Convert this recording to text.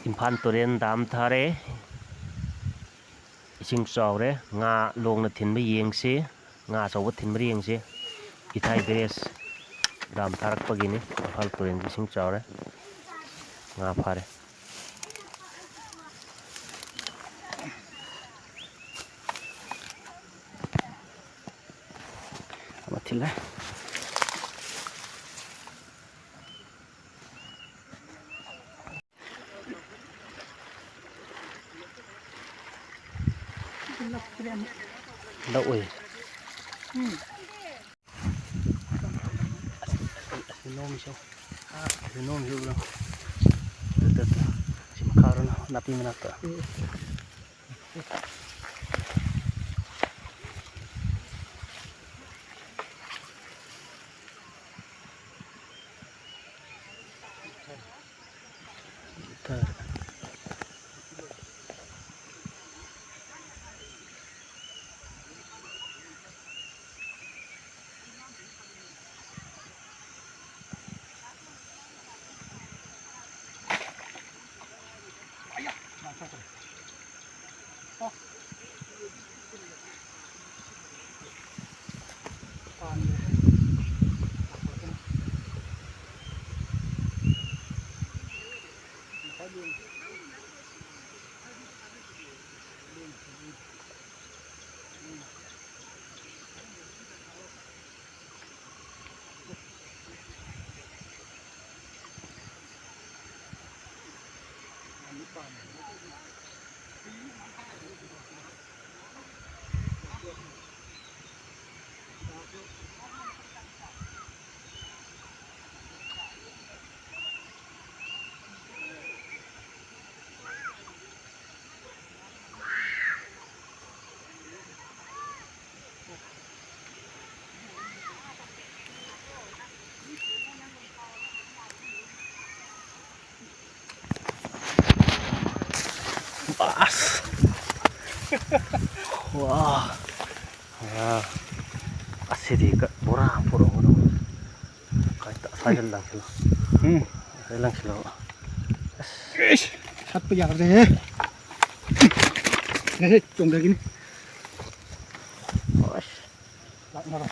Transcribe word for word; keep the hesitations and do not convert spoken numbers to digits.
ꯏꯝꯐꯥꯜ ꯇꯨꯔꯦꯜ ꯗꯥꯝ ꯊꯥꯔꯦ꯫ ꯏꯁꯤꯡ ꯆꯥꯎꯔꯦ꯫ ꯉꯥ ꯂꯣꯡꯅ ꯊꯤꯟꯕ ꯌꯦꯡꯁꯤ꯫ ꯉꯥ ꯑꯆꯧꯕ ꯊꯤꯟꯕ꯭ꯔꯥ ꯌꯦꯡꯁꯤ꯫ ꯏꯊꯥꯏ ꯕꯦꯔꯦꯖ ꯗꯥꯝ ꯊꯥꯔꯛꯄꯒꯤꯅꯤ꯫ ꯏꯝꯐꯥꯜ ꯇꯨꯔꯦꯜꯒꯤ ꯏꯁꯤꯡ ꯆꯥꯎꯔꯦ꯫ ꯉꯥ ꯐꯥꯔꯦ꯫ ꯑꯃ ꯊꯤꯜꯂꯦ꯫ ꯂꯧ ꯎꯏ꯫ ꯑꯁꯤ ꯅꯣꯡꯁꯨ, ꯑꯥ, ꯑꯁꯤ ꯅꯣꯡꯁꯨ ꯎꯔꯣ꯫ Two, two, two. ꯁꯤ ꯃꯈꯥꯔꯣꯝ ꯅꯥꯄꯤ ꯃꯅꯥꯛꯇ꯫ ꯑꯁ꯫ ꯋꯥ꯫ ꯑ꯫ ꯑꯁꯤꯗꯤ ꯀ-, ꯕꯣꯔꯥ ꯑꯃ ꯄꯨꯔꯛꯑꯣ꯫ ꯀꯥꯏꯗ? ꯑꯁ꯭ꯋꯥꯏꯗ ꯂꯪꯁꯤꯜꯂꯣ꯫ ꯎꯝ꯫ ꯑꯁ꯭ꯋꯥꯏꯗ ꯂꯪꯁꯤꯜꯂꯣ꯫ ꯑꯁ꯫ ꯏꯁ! ꯆꯠꯄ ꯌꯥꯗ꯭ꯔꯦꯍꯦ꯫ ꯉꯁꯤ ꯆꯣꯡꯊꯈꯤꯅꯤ꯫ ꯂꯥꯛꯅꯔꯣ꯫